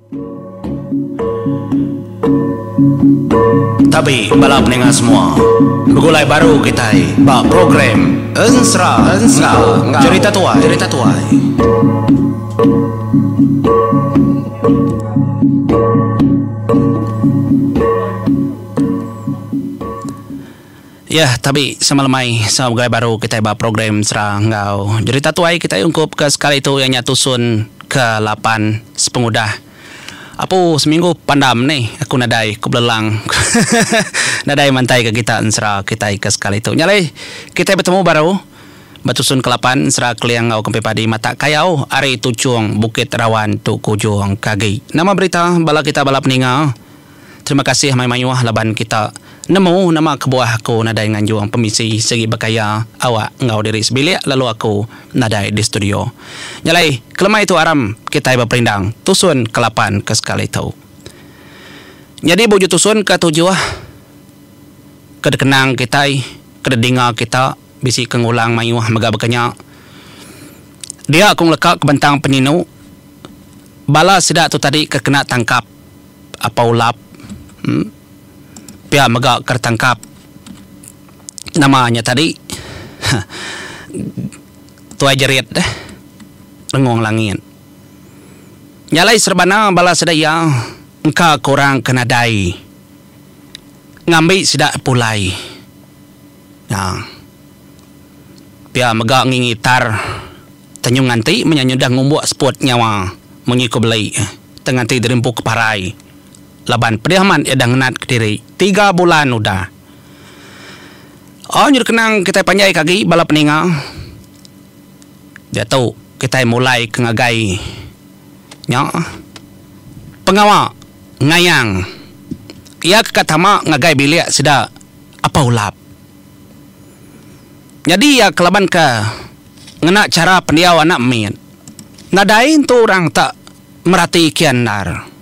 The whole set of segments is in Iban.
Tabi bala peninga semua. Begulai baru kitai ba program Ensera enggau Jerita Tuai. Jerita Tuai. Yah tabi sama lemai sama begulai baru kitai ba program Ensera enggau Jerita Tuai kitai ungkup ke sekali tu iya nya tusun ke lapan sepengudah apu seminggu pandam nih aku nadai ku belelang nadai mantai ke kita ensera kitai ke sekali tu. Nya alai kitai betemu baru ba tusun ke lapan ensera Keling enggau Kempi Padi Matak Kayau ari Tuchung Bukit Rawan tu ke ujung ke agi. Nama berita bala kita bala peninga? Terima kasih mayuh-mayuh laban kita nemu nama kebuah aku nadai nganjung pemisi sigi bekaya awak enggau diri sebilik lalu aku nadai di studio. Nya alai kelemai tu aram kitai beperindang tusun kelapan ke sekali tu. Nyadi ba ujung tusun ke tujuh ke dikenang kitai ke didinga kita bisi ke ngulang mayuh mega baka nya. Dia aku ngeleka ke bentang penyinu bala sida tu tadi ke kena tangkap. Apa ulap pia mega ke ditangkap nama nya tadi tuai jerit deh Rengung Langit. Nya alai serebana bala sida iya engka ke orang ke nadai ngambi sida pulai. Nya pia mega ngingitar tenyung nganti meh nya nyudah ngumbuk seput nyawa munyi ku beli. Tang ati diri empu ke parai laban pedih amat iya dah ngenat kediri tiga bulan udah. Oh nyadi kenang kitai panjai ke agi bala peninga. Diatu kitai mulai ke ngagai nya pengawa ngayang iya ke ka tama ngagai bilik sida Apai Ulap. Nyadi iya ke laban ke ngena chara pendiau anak mit. Nadai entu orang tak merati kia endar.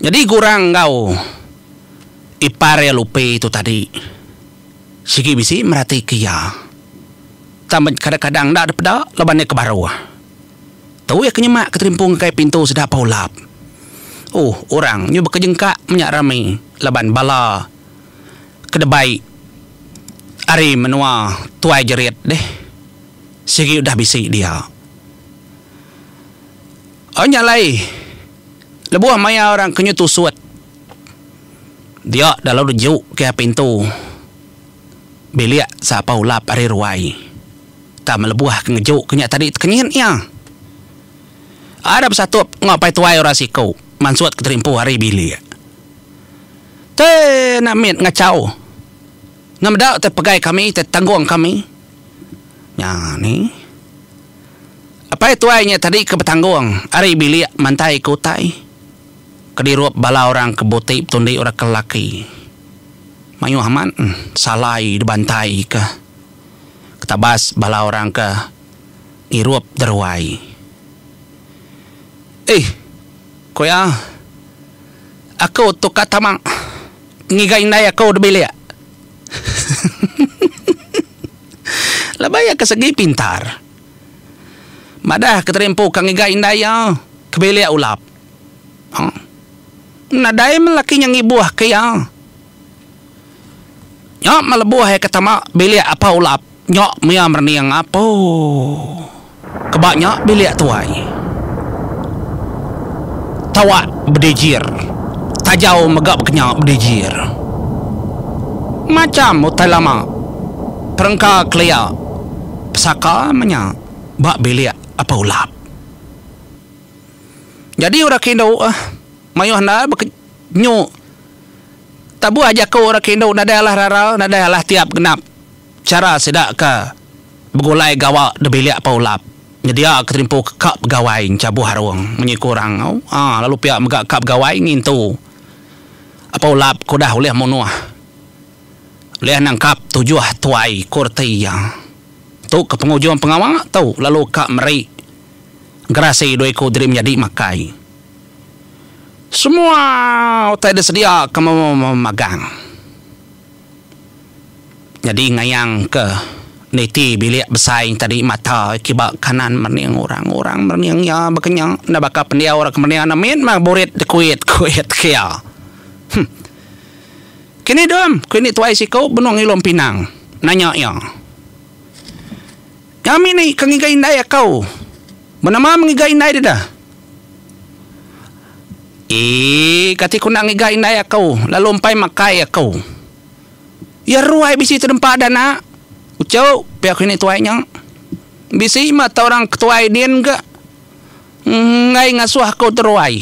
Nyadi gurang enggau ipar iya Lupi tu tadi sigi bisi merati ke iya. Tang kadang-kadang enda dipeda laban iya ke baruh. Tu iya ke nyemak ke terimpung ngagai pintu sida Paulap. Uhh orang nyu bekejengkak menya rami laban bala ke debai ari menua tuai jerit deh. Sigi udah bisi dia. Oh nya alai lebuh maya orang ke nyu tusut dia dalam reju ke pintu bilik sapa ulap ari ruai. Tang melebuh ke ngeju ke nya tadi tekenyit iya. Ada besatup enggau apai tuai orang siku mansut ke terimpu ari bilik. Te enda mit ngachau. Enda meda te pegai kami te tanggung kami. Nya ni. Apai tuai nya tadi ke betanggung ari bilik mantai ke utai ke dirup bala orang ke buti betundi orang ke lelaki. Mayuh amat salai dibantai ke ketabas bala orang ke ngirup deruai. Eh, ku iya, aku tu ka tama ngiga indai aku di bilik. Laban iya ke segi pintar. Madah ke terimpu ka ngiga indai iya ke bilik ulap. Nadai meh laki nya ngibuh ke iya. Nya meh lebuh iya ke tama bilik apa ulap nya meh iya merening apo. Keba nya bilik tuai. Tawa bedijir. Tajau mega bekenya bedijir. Macham utai lama perengka kelia pesaka menya ba bilik Apai Ulap. Nyadi orang ke indu mayuh enda nyu tabuh jaku orang ke indu nadai alah rara nadai alah tiap genap chara sida ke Begulai gawa de bilik pa ulap nyedia ke terimpu ke ka begawai enchabuh arung munyi ku orang au aa lalu pia mega ka begawai ngintu apa ulap ke udah ulih munuh ulih nangkap tujuh tuai ku reti iya. Tu ke pengujung pengawa tu lalu ka meri gerasi dua iku diri menyadi makai. Semua utai disedia ke memagang. Nyadi ngayang ke. Niti bilik besai tadi mata kiba kanan merening orang. Orang merening iya baka nya enda baka pendiau orang ke merening anak mit mah burit dekuit kuit ke iya. Huh. Kini dom, ku ini tuai siku benung ngilum pinang. Nanya iya. Nya mih ni ke ngiga indai aku. Benama mengiga indai deda. Eii kati ku enda ngiga indai aku lalu empai makai aku. Iya ruai bisi tedempa dana. Uchu, pia ku ini tuai nya. Bisi meh tau orang ketuai din ga enggai ngasuh aku teruai.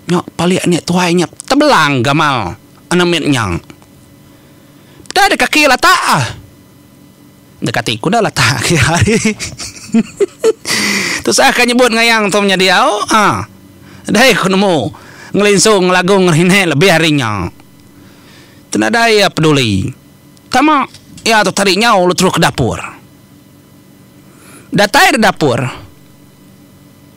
Nya palik ini tuai nya tebelang gamal anak mit nya. Peda deh kaki latak ah. Deka ati ku enda latak agi hari. Tusah ka nyebut ngayang tu menyadi au ah. Dai ku nemu ngelinsu ngelagu ngerinek lebih ari nya. Tu nadai iya peduli. Tama iya tu tadi nyau lalu terus ke dapur. Datai da dapur,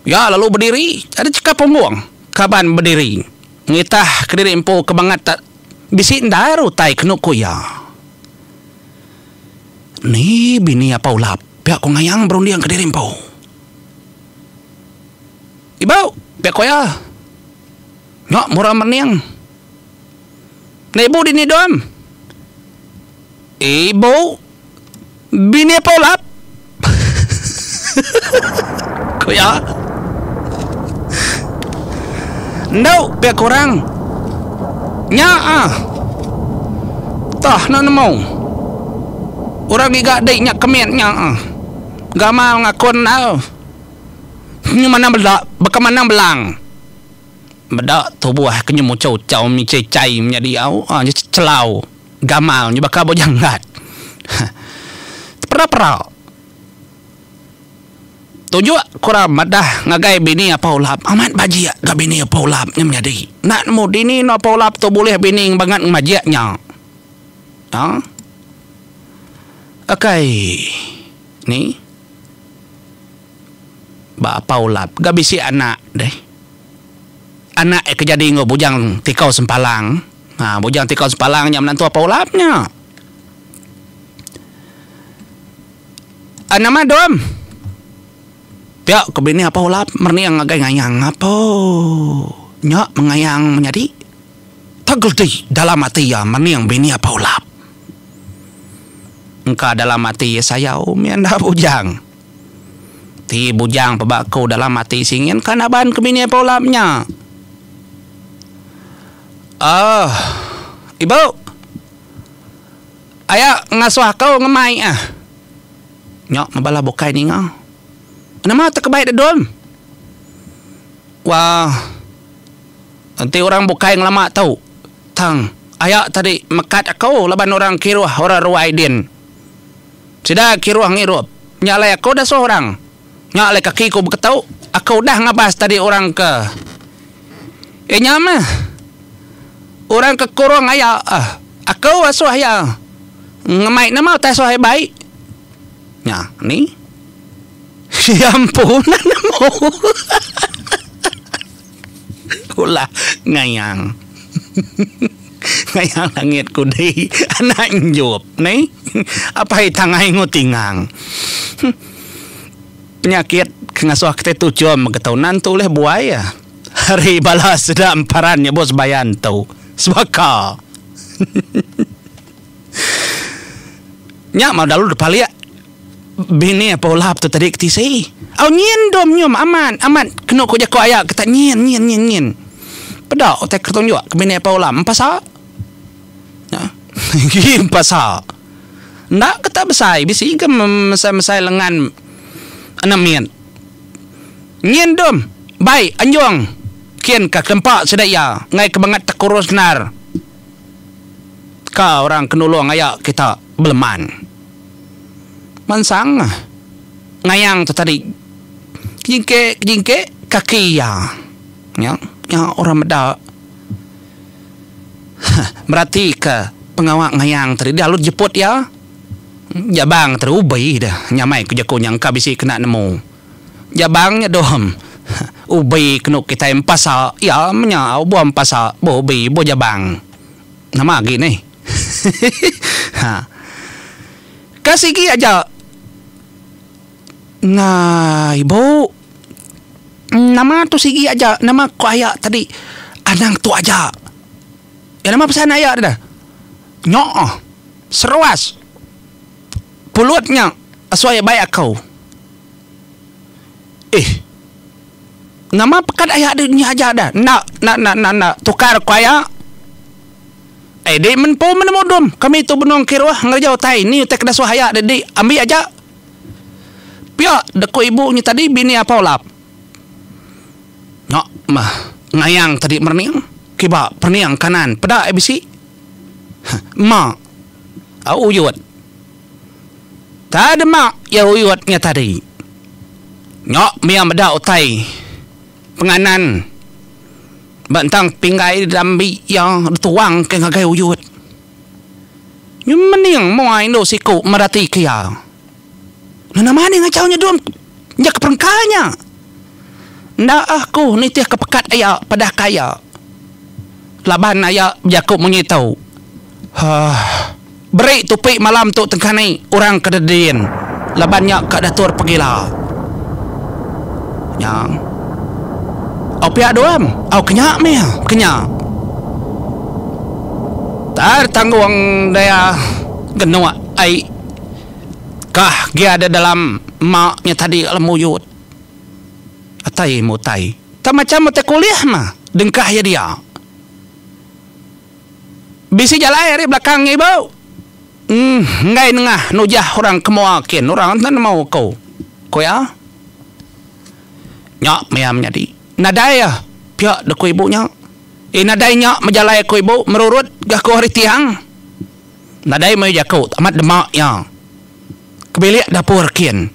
iya lalu bediri ada chekap punggung kaban bediri ngitah kediri empu ke bangat ta bisi endar utai kenu ku iya. Ni bini apa ulap pia ku ngayang berunding kediri empu. Ibu pia ku iya. Nya mura mening. Enda ibu dini dom. Ibu bini apa ulap. Ku iya. Endu pia ku orang. Nya ah. Tah enda nemu. Orang ngiga dik nya kemit nya ah. Gamal ngakun enggau. Nyu manang bela baka manang belang. Meda tubuh ke nyu muchau-chau michai-chai menyadi au ah nyu chelau gamal nyu baka bujang gat. Tepera-pera. Tujuk ku orang madah ngagai bini Apai Ulap amat bajik ga bini Apai Ulap nya menyadi. Enda nemu dini enu Apai Ulap tu bulih bini bangat ngemajik nya. Ha. Akai ni. Ba Apau Lap ga bisi anak deh. Anak iya ke jadi enggau Bujang Tikau Sempalang. Ha Bujang Tikau Sempalang nya menantu Apau Lap nya. Ah nama dom. Pia ko bini Apau Lap merening ngagai Ngayang. Apo nya mengayang menyadi. Tegeledi dalam ati iya merening bini Apau Lap. Engka dalam ati iya sayau mih enda bujang. Ti bujang peba aku dalam ati singin ka naban ke bini Apai Ulap nya. Ohh. Ibu. Aya ngasuh aku ngemai ah. Nya meh bala bukai ninga. Nama te kebai dedom? Wah. Enti orang bukai ngelama tu. Tang aya tadi mekat aku laban orang kiruh orang ruai din. Sida kiruh ngirup. Nya alai aku dasuh orang. Nya alai kaki ku beketu. Aku udah ngabas tadi orang ke. Iya nya meh. Orang ke kurung aya. Aku asuh iya. Ngemai nama utai asuh iya bai. Nya ni. Iya empu enda nemu. Ulah ngayang. Ngayang langit kudi anak enjup ni. Apai tangai enggau tingang. Penyakit ke ngasuh kitai tuchum mega tau nan tu ulih buai ah. Ari bala sida emparan nyebut sebayan tu. Sebaka. Nya mah lalu depalik. Bini apa ulap tu tadi ketisi. Au nyin dom nyum amat amat kenu ku jaku aya ke tak nyin nyin nyin nyin. Peda utai ke tunjuk ke bini apa ulap empasa. Agi empasa. Enda ke tak besai bisi ke mesai mesai lengan anak mit. Nyin dom bai anjung kin ka kelempa sida iya enggai ke bangat tekurus endar. Ka orang ke nulung aya kita beleman. Mansang ngayang tu tadi kejingke kejingke kaki iya. Nya nya orang meda meratika pengawa ngayang tadi dia lalu jeput iya. Jabang tadi ubi deh nyamai ku jaku nya engka bisi kena nemu. Jabang nya dom ubi kenu kitai empasa iya menya buah empasa buah ubi buah jabang. Nama agi neh. Ha. Ka sigi aja. Nah ibu. Nama tu sigi aja nama ku aya tadi anang tu aja. Ya nama pesan aya deh. Nyoh seruas pulut nya asuh iya bai aku. Eh. Nama pekat aya deh nya aja deh. Enda enda enda enda enda tukar ku aya. Eh di menpu menemu dum kami tu benung kiruh ngereja utai ni utai ke dasuh aya deh di ambi aja. Pia deka ibu nya tadi bini Apau Lap. Nya meh ngayang tadi merening kiba perening kanan peda iya bisi. Ema au uyut. Tadema iya uyut nya tadi. Nya mia meda utai penganan ba entang pinggai diambi iya dituang ke ngagai uyut. Nyu mening mua indu siku merati ke iya. Nama nih ngachau nya dum nya ke perengka nya. Enda aku nitih ke pekat aya padah ke aya. Laban aya bejaku munyi tu. Hah. Beri tupi malam tu tengkani orang ke dedin laban nya ka datur pegila. Nya. Au pia dum, au kenya mih kenya. Tar tanggung daya genuk ai. Kah gia da dalam ema nya tadi alam uyut. Atai mutai. Tak macam utai kulih mah dengkah iya dia. Bisi jalai ari belakang nya ibu. Emm enggai nengah nujah orang ke mua kin orang enda nemu ku. Ku iya. Nya meh iya menyadi. Nadai iya pia dek ku ibu nya. Eh nadai nya mejalai ku ibu merurut ga ku ari tiang. Nadai meh jaku amat dema iya. Ke bilik dapur kin.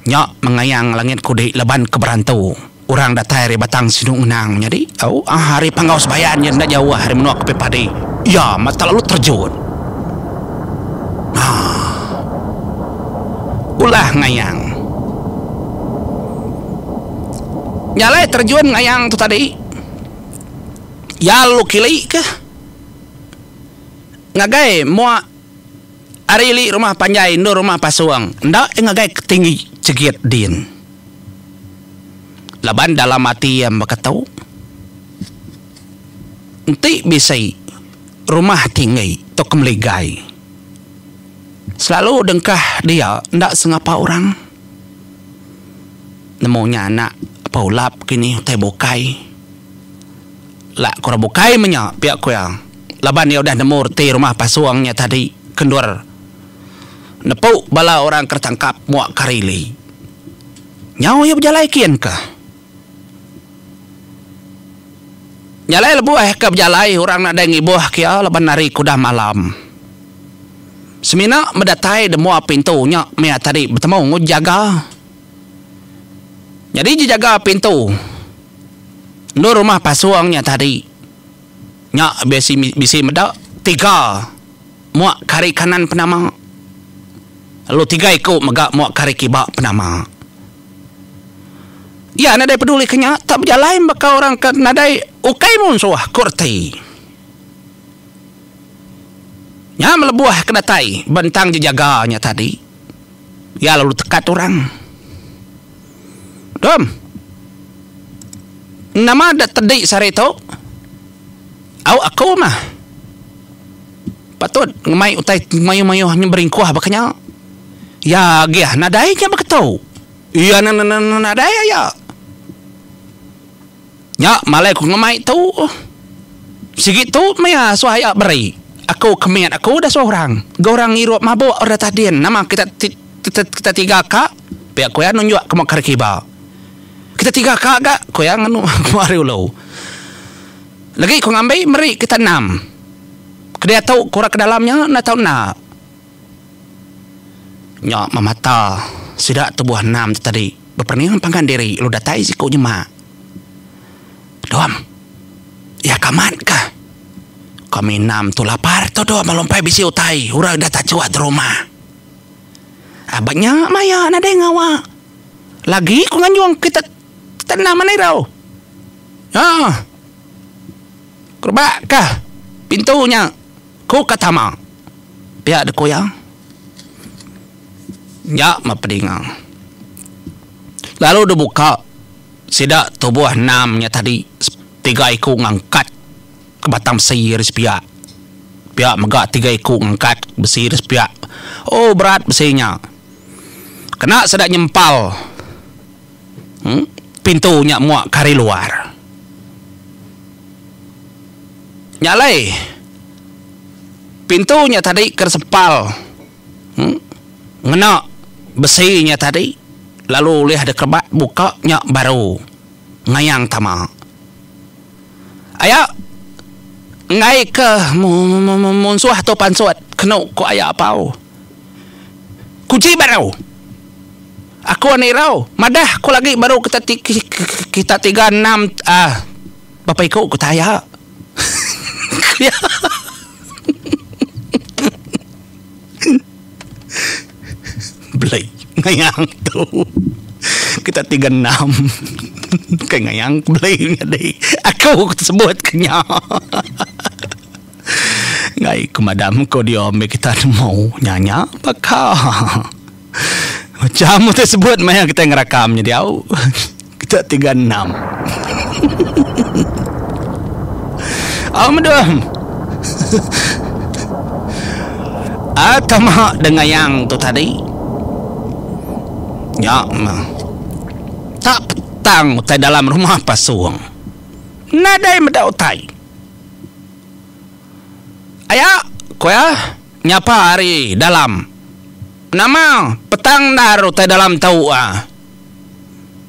Nya mengayang langit kudi laban ke berantu. Orang datai ari Batang Sinu Ngenang menyadi au ah ari Panggau Sebayan nya enda jauh ari menua Kepit Padi. Iya mata lalu terjun. Haa. Ulah ngayang. Nya alai terjun ngayang tu tadi. Iya lalu kili ke. Ngagai mua ari ili rumah panjai endur rumah pasung enda iya ngagai ke tinggi chegit din. Laban dalam ati iya baka tu enti bisi rumah tinggi tauka meligai selalu dengkah dia enda sengapa orang. Nemu nya anak apai ulap kini utai bukai. Lak ke orang bukai meh nya, pia ku iya. Laban iya udah nemu reti rumah pasung nya tadi ke endur nepu bala orang ke ditangkap muak ke hari ili. Nyau iya bejalai kin ka. Nya alai lebuh ke bejalai orang nadai ngibuh ke iya laban hari ke udah malam. Semina medatai demua pintu nya meh iya tadi betemu enggau jejaga. Nyadi jejaga pintu. Endur rumah pasung nya tadi nya bisi bisi meda tiga muak ke ari kanan penama lalu tiga iku mega muak ke ari kiba penama. Iya nadai peduli ke nya tak bejalai baka orang ke nadai ukai munsuh ku reti. Nya melebuh ke datai ba entang jejaga nya tadi iya lalu tekat orang. Dom. Nama da tedi sehari tu? Au aku mah. Patut ngemai utai mayuh-mayuh nya beringkuh baka nya. Iya agih nadai nya baka tu. Iya nadai aya. Nya malai ku ngemai tu. Sigi tu meh iya suah aya beri. Aku ke mit aku udah suah orang. Ga orang ngirup mabuk orang datas din. Nama kita kita tiga ka? Pia ku iya nunjuk ke meka kiba. Kita tiga ka ga, ku iya nganu ke ari ulu. Legi ku ngambi meri kita enam. Ke diatu ku orang ke dalam nya enda tau enda. Nya memata sida tubuh enam tu tadi beperening pangan diri lalu datai siku nyema. Dom, iya ka amat ka. Kami enam tu lapar tu dom lalu empai bisi utai orang dah tachuh di rumah. Aba nya maya nadai ngawa. Lagi ku nganjung kita kita enam anai rau. Haa. Kerebak ka pintu nya. Ku ka tama. Pia dek ku iya. Nya meh pedinga. Lalu dibuka sida tubuh enam nya tadi tiga iku ngangkat ke batang besi ari sepiak. Pia mega tiga iku ngangkat besi ari sepiak. Oh berat besi nya. Kena sida nyempal uhh pintu nya muak ke ari luar. Nya alai pintu nya tadi ke sempal uhh ngena besi nya tadi lalu ulih dikerebat buka nya baru ngayang tama. Aya enggai ke munsuh tu pansut kenu ku aya Pau. Kuji baru. Aku enda irau madah ku lagi baru kita kita tiga enam uhh berapa iku ku taya. Beli ngayang tu kita tiga enam ke ngayang beli nyadi aku sebut ke nya. Ngai ku madam ku dia meh kita nemu nya nya baka macam utai sebut maya kita ngerakam nya diau kita 36 au mendum ah tama dengayang tu tadi nya meh tak petang utai dalam rumah pasung nadai meda utai. Aya, ku iya, nyapa ari dalam. Nama petang endar utai dalam tau ah.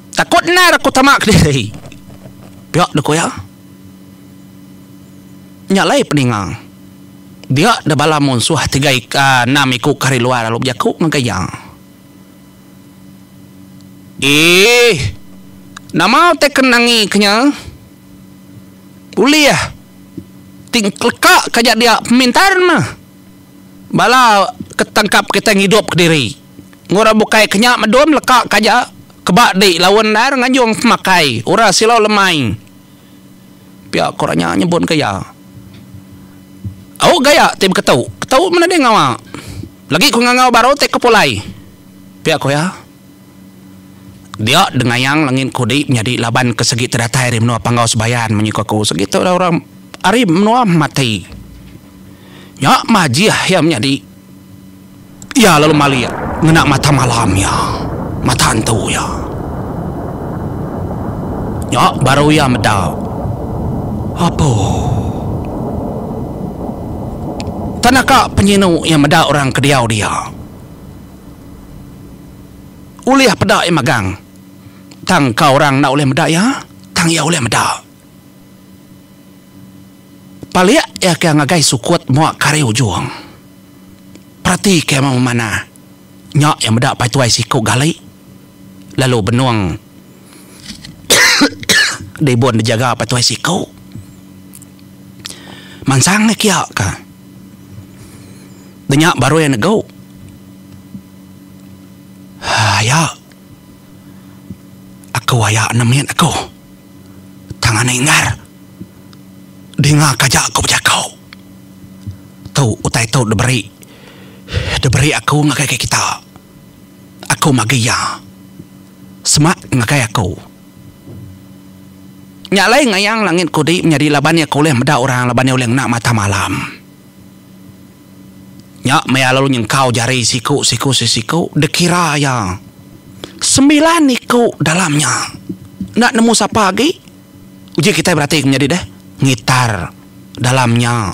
Takut endar aku tama kediri. Pia deh ku iya. Nya alai peninga. Dia deh bala munsuh tiga enam iku ke ari luar lalu bejaku ngagai iya. Eeh. Nama utai ke nangi ke nya? Ulih ti leka ka aja dia pemintar meh. Bala ke tangkap kitai ngidup kediri. Enggau orang bukai ke nya medum leka ka aja keba di laun endar nganjung pemakai orang silau lemai. Pia ko orang nya nyebut ke iya. Au gaya ti beketu, ketu meh nadai ngawa. Lagi ku ngangau baru ti ke pulai. Pia ko iya. Dia dengayang langit kudi menyadi laban ke segi tedatai ari menua Panggau Sebayan munyi ku aku segi tu orang ari menua mati. Nya majih iya menyadi iya lalu malik ngena mata malam iya, mata antu iya. Nya baru iya meda apo tanaka penyinu iya meda orang ke diau dia. Ulih peda iya magang. Tang engka orang enda ulih meda iya, tang iya ulih meda. Palik iya ke ngagai sukut mua ke ari ujung. Peratika iya memanah. Nya iya meda pai tuai siku gali lalu benung dibun dijaga pai tuai siku. Mansang iya kia ka. Nya baru iya negu. Aya. Aku aya nemit aku. Tang anak inggar. Dinga ka aja aku bejaku. Tu utai tu diberi. Diberi aku ngagai ke kita. Aku magi iya. Semak ngagai aku. Nya alai ngayang langit kudi menyadi laban iya ke ulih meda orang laban iya ulih ngena mata malam. Nya maya lalu nyengkau jari siku siku sesiku dikira iya sembilan iku dalam nya. Enda nemu sapa agi. Uji kitai berati ke menyadi deh. Ngitar dalam nya,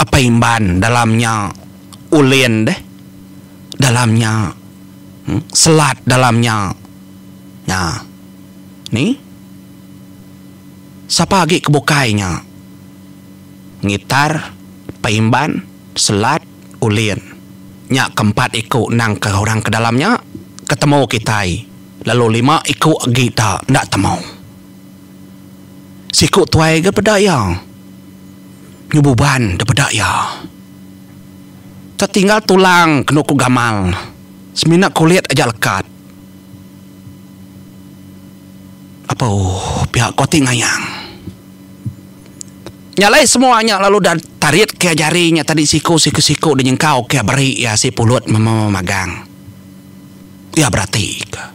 apai imban dalam nya, ulin deh dalam nya, selat dalam nya. Nya. Ni. Sapa agi ke bukai nya. Ngitar, Paimban, Selat, Ulin. Nya ke empat iku endang ke orang ke dalam nya ke temu kitai lalu lima iku agi ta enda temu. Siku tuai ga peda iya. Nyu buban da peda iya. Tetinggal tulang kenu ku gamal semina kulit aja lekat. Apo pia ko ti ngayang. Nya alai semua nya lalu da tarit ke jari nya tadi siku siku siku da nyengkau ke beri iya si pulut memagang. Iya beratika.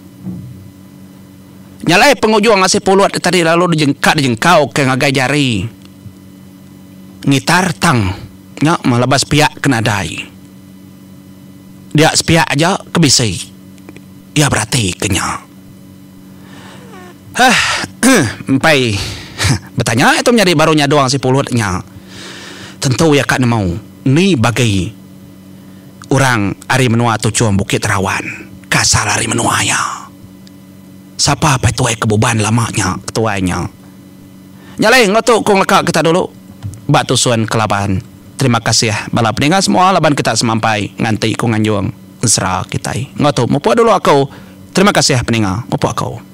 Nya alai pengujung asi pulut tadi lalu dijengka dijengkau ke ngagai jari ngitar tang nya meh laban sepiak ke nadai. Dia sepiak aja ke bisi. Iya beratika nya. Heh empai betanya itu menyadi baru nyadung asi pulut nya. Tentu iya ka nemu ni bagi orang ari menua Tuchong Bukit Rawan ke asal ari menua iya. Sapa apai tuai ke buban lama nya ketuai nya. Nya alai enggau tu ku ngeleka kita dulu ba tusun kelaban. Terima kasih bala peninga semua laban kita semampai nganti ku nganjung ensera kitai. Enggau tu mupuk dulu aku. Terima kasih peninga mupuk aku.